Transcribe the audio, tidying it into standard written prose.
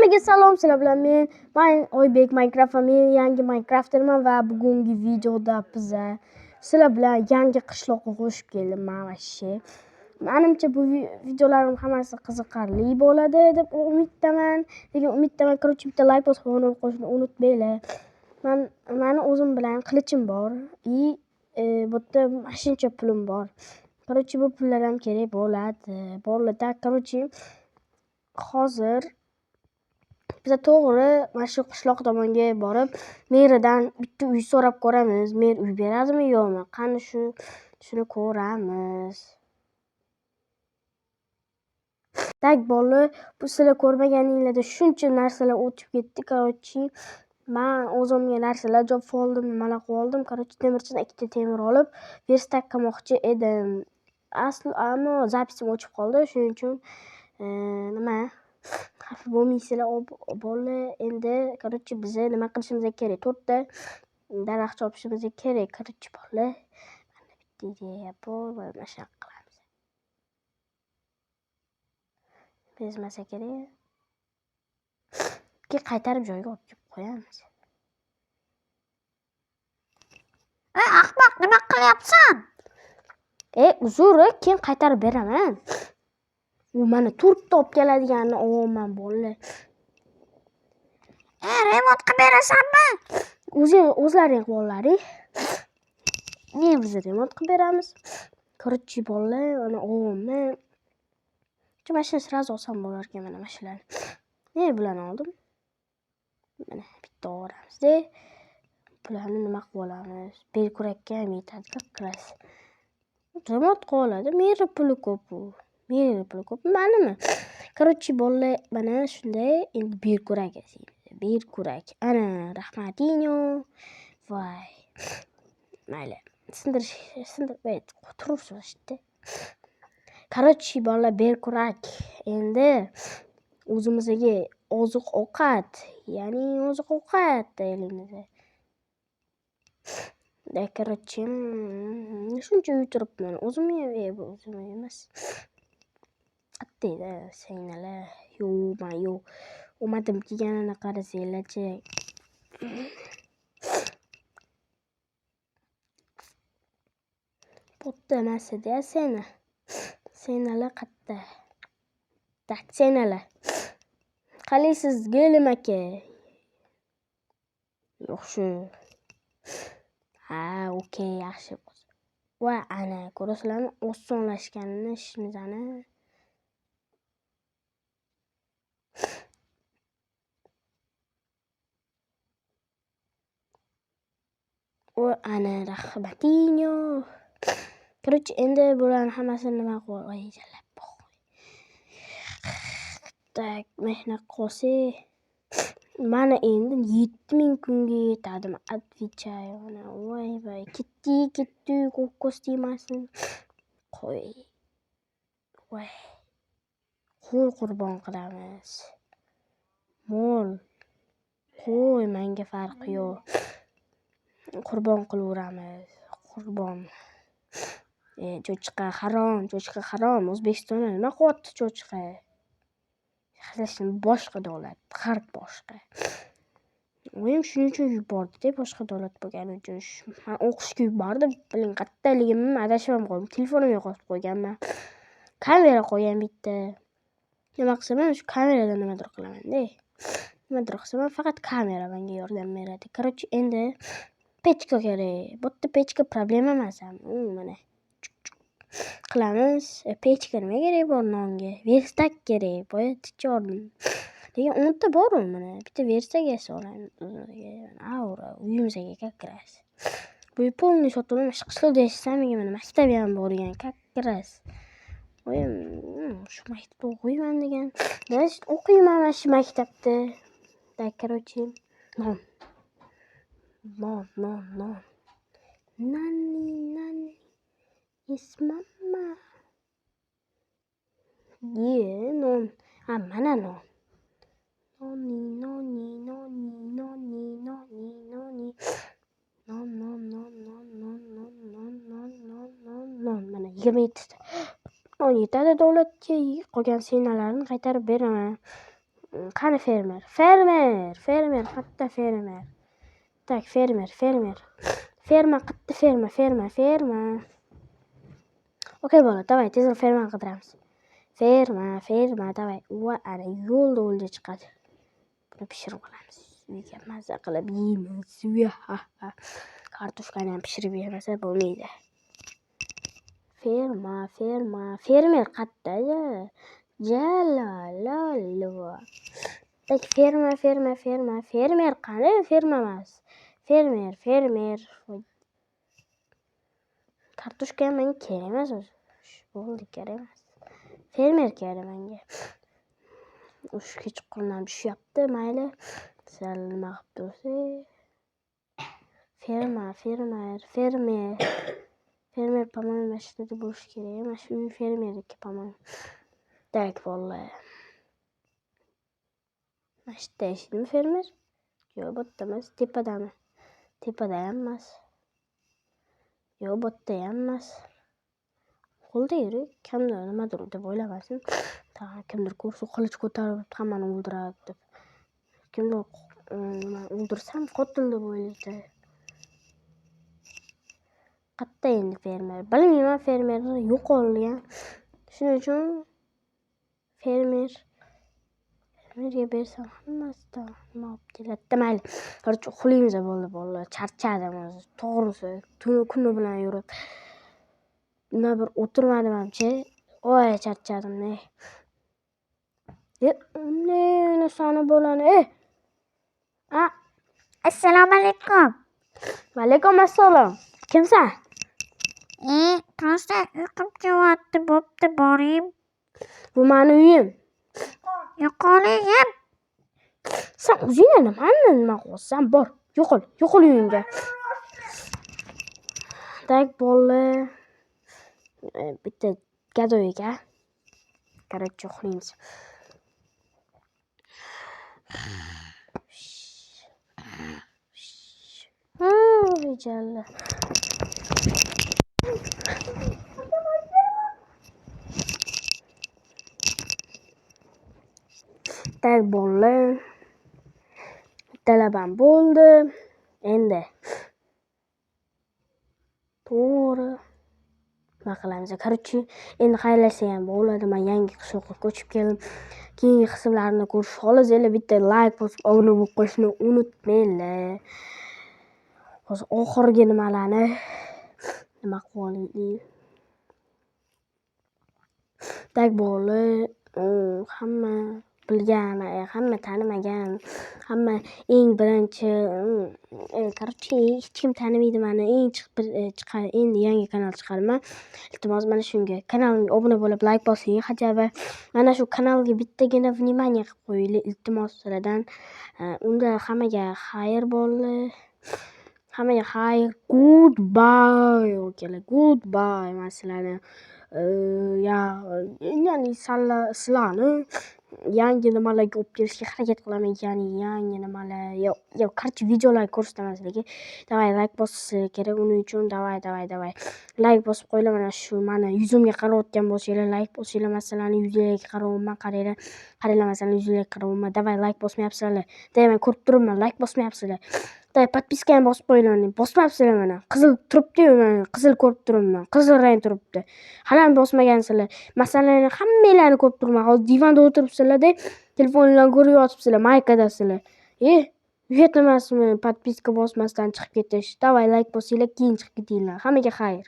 Hammaga salom, sizlar bilan men Oybek Minecraft va men yangi Minecrafterman va bugungi videoda biza sizlar bilan yangi qishloqqa qo'shib keldim men вообще. Menimcha bu videolarim hammasi qiziqarli bo'ladi deb umiddaman. Degan umiddaman. Короче, bitta like bosib obuna bo'lishni unutmanglar. Meni o'zim bilan qilichim bor и bu yerda shuncha pulim bor. Короче, bu pullar ham kerak bo'ladi. Bo'ladi. Короче, hozir biza to'g'ri mana shu qishloq tomonga borib, meridan bitta uy so'rab ko'ramiz. Mer uy beradimi, yo'qmi? Qani shuni ko'ramiz. Tak bolalar, bu sizlar ko'rmaganinglarda shuncha narsalar o'tib ketdi. Короче, men o'zimga narsalar jopib oldim, nimalar qilib oldim. Короче, temirchidan ikkita temir olib, verstak qilmoqchi edim. Asli ammo zapisim o'chib qoldi, shuning uchun nima xafa bo'lmaysizlar bolalar. Endi короче biza nima qilishimiz kerak? 4 ta daraxt chopishimiz kerak. Короче bolalar, mana bitta ideya bor, mana shunaqa qilamiz. Bezmasa kerak. Keyin qaytarib joyiga olib kelib qo'yamiz. Ey ahmoq, nima qilyapsan? Uzr, keyin qaytarib beraman. U mana 4 ta olib keladiganini olyapman bolalar. Remont qilib berasanmi? O'zlaring qilib olaring. Ne biz remont qilib beramiz. Короче bolalar, mana olyapman. Shu mashina sразу olsam bo'lar ekan, mana mashinani. Ne bularni oldim. Mana bitta olamizda. Bularni nima qilib olamiz? Belkurakka ham yetadi, как раз. Remont qilib oladi. Meri puli ko'p u. Meri puli ko'p, manimi? Короче bolalar, mana shunday endi belkurak yasaymiz. Belkurak. Ana, rahmatinyo. Voy. Mayli. Sindirish, sindirib turursiz işte. Короче bolalar, belkurak. Endi o'zimizga oziq-ovqat, ya'ni oziq-ovqat deylik. Да, короче, shuncha uy turibman. O'zimni ham, bu o'zimni emas. Qayerda sangnalar? Yo'q, man yo'q. Omadim kelganini qarasanglarchi. Bu yerda emas edi-ya seni. Senalar qayerda? Так, senalar. Qalaysiz, Gelim aka? Yaxshi. Ha, okey, yaxshi. Va ana, ko'rasizlarmi, osonlashganini ishimizni. O ana, rahmatinyo. Короче, endi bularni hammasini nima qilib voy, jalab. Так, mehnat qilsak, mana endi 7000 kunga yetadimi? Отвечаю. Mana voy voy, ketdi, ketdi, ko'z tegmasin. Qo'y. Voy. Qo'y qurbon qilamiz. Mol. Qo'y, menga farqi yo'q. Qurbon qilaveramiz. Qurbon. Cho'chqa harom, cho'chqa harom. O'zbekistonda nima qilyapti cho'chqa? Hazilashim boshqa davlat, g'arb boshqa. Oyim shuning uchun yubordi-da, boshqa davlat bo'lgani uchun. Men o'qishga yubordim. Biling, qayerdaligimni adashib ham qoldim. Telefonimni yo'qotib qo'yganman. Kamera qo'ygan bitta. Nima qilsam ham shu kameradan nimadir qilaman-da. Nimadir qilsam ham faqat kamera menga yordam beradi. Короче, endi pechka kerak. Bu yerda pechka problema emas ham. Mana qilamiz. Pechka nima kerak bor nonga? Verstak kerak. Boya tichordim. Lekin 10 ta bor u mana. Bitta verstak yasab olamiz o'zimizga. Aura uyimizga как раз. Bu полный sotib olib, shu qishloqda yashasam, menga mana maktab ham bor ekan, как раз. Oyim shu maktabda o'qiyman degan. Значит, o'qiyman mana shu maktabda. Так, короче, non. Non, non, non. Nani, nani. Yes, mama. Ye, non. Ha, mana non. Noni, noni, noni, noni, noni, noni. Non, non, non, non, non, non, non, non, non, non, non. Mana 27 ta. Non yetadi davlatga, qolgan senalarni qaytarib beraman. Qani fermer? Fermer, fermer, qayerda fermer? Так, fermer, fermer. Ferma qayerda, ferma, ferma, ferma. Okey bola, давай tezroq fermani qidiramiz. Ferma, ferma, давай. Va ana yo'lda o'lja chiqadi. Buni pishirib olamiz. Uyga maza qilib yeymiz. Kartoshkani ham pishirib yemasa bo'lmaydi. Ferma, ferma, fermer qayerda? Jalolova. Так, ferma, ferma, ferma, fermer qani? Ferma emas. Fermer, fermer. Kartoshka ham menga kerak emas o'zi. Bo'ldi, kerak emas. Fermer kerak menga. O'sha kechqurun ham tushyapti, mayli. Sal nima qilib tursak. Ferma, fermer, fermer. Fermer, по-моему, mana shu yerda bo'lishi kerak. Mana shu uy fermerniki, по-моему. Так, bolalar. Mana shu yerda yashaydimi fermer? Yo'q, bu yerda emas, tepadami? Tepada ham emas. Yo'q, bu yerda ham emas. Qo'lda yuring, kimdir nimadir deb o'ylamasin. Tag'in kimdir ko'rsa qilich ko'tarib hammani o'ldiradi deb. Kimdir nima o'ldirsam qotil deb o'ylaydi. Qayerda endi fermer? Bilmayman, fermer yo'qolgan. Shuning uchun fermerga bersam hammasidan nima olib keladi. Mayli. Короче, uxlaymiz bo'ldi bolalar. Charchadim o'zi. To'g'risi, tuni kuni bilan yurib. Nima bir o'tirmadim hamchi. Voy, charchadim. Ne sani bolani? A, Assalomu alaykum. Va alaykum assalom. Kimsan? Просто uyqum kelyapti, bo'pti, boring. Bu mani uyim. Yo'qoling. Sen o'zingni nimani nima qilyapsan? Bor, yo'qol, yo'qol uyingga. Так, bolalar. Bitta gadoy ekan. Короче, uxlaymiz. Jalla. Так, bolalar. Talabam bo'ldi. Endi to'g'ri nima qilamiz? Короче, endi xayrlashsak ham bo'ladi. Men yangi qishloqqa ko'chib keldim. Keyingi qismlarni ko'rish xohlasanglar bitta like bosib obuna bo'lib qo'yishni unutmanglar. Hozir oxirgi nimalarni nima qilib olaylik. Так, bolalar, hamma bilgan, hamma tanimagan, hamma eng birinchi, короче, hech kim tanimaydi mani. Eng chiqar, endi yangi kanal chiqarman. Iltimos, mana shunga kanalimga obuna bo'lib like bosing, хотя бы mana shu kanalga bittagina внимание qilib qo'yinglar, iltimos sizlardan. Unda hammaga xayr bolalar. Hammaga xayr. Goodbye, okalar. Goodbye. Men sizlarni ya'ni sizlarni yangi nimalarga olib kelishga harakat qilaman, ya'ni yangi nimalar, yo'q, короче, videolar ko'rsataman sizlarga. Давай, like bosishinglar kerak, uning uchun давай, давай, давай. Like bosib qo'yinglar, mana shu mani yuzimga qarayotgan bo'lsanglar, like bosinglar, masalan, yuzinglarga qarayapman, qaranglar, qaranglar, masalan, yuzinglarga qarayapman. Давай, like bosmayapsizlar. Давай, men ko'rib turibman, like bosmayapsizlar. Давай, podpiska ham bosib qo'yinglar, bosmayapsizlar mana. Qizil turibdi-yu, mana qizil ko'rib turibman. Qizil rang turibdi. Hali ham bosmagansizlar. Masalan, hammanglarni ko'rib turibman. Hozir divanda o'tiribsizlar-da, telefonlarni ko'rib yotibsizlar, maykadasizlar. Uyat emasmi podpiska bosmasdan chiqib ketish? Давай, like bosinglar, keyin chiqib ketinglar. Hammaga xayr.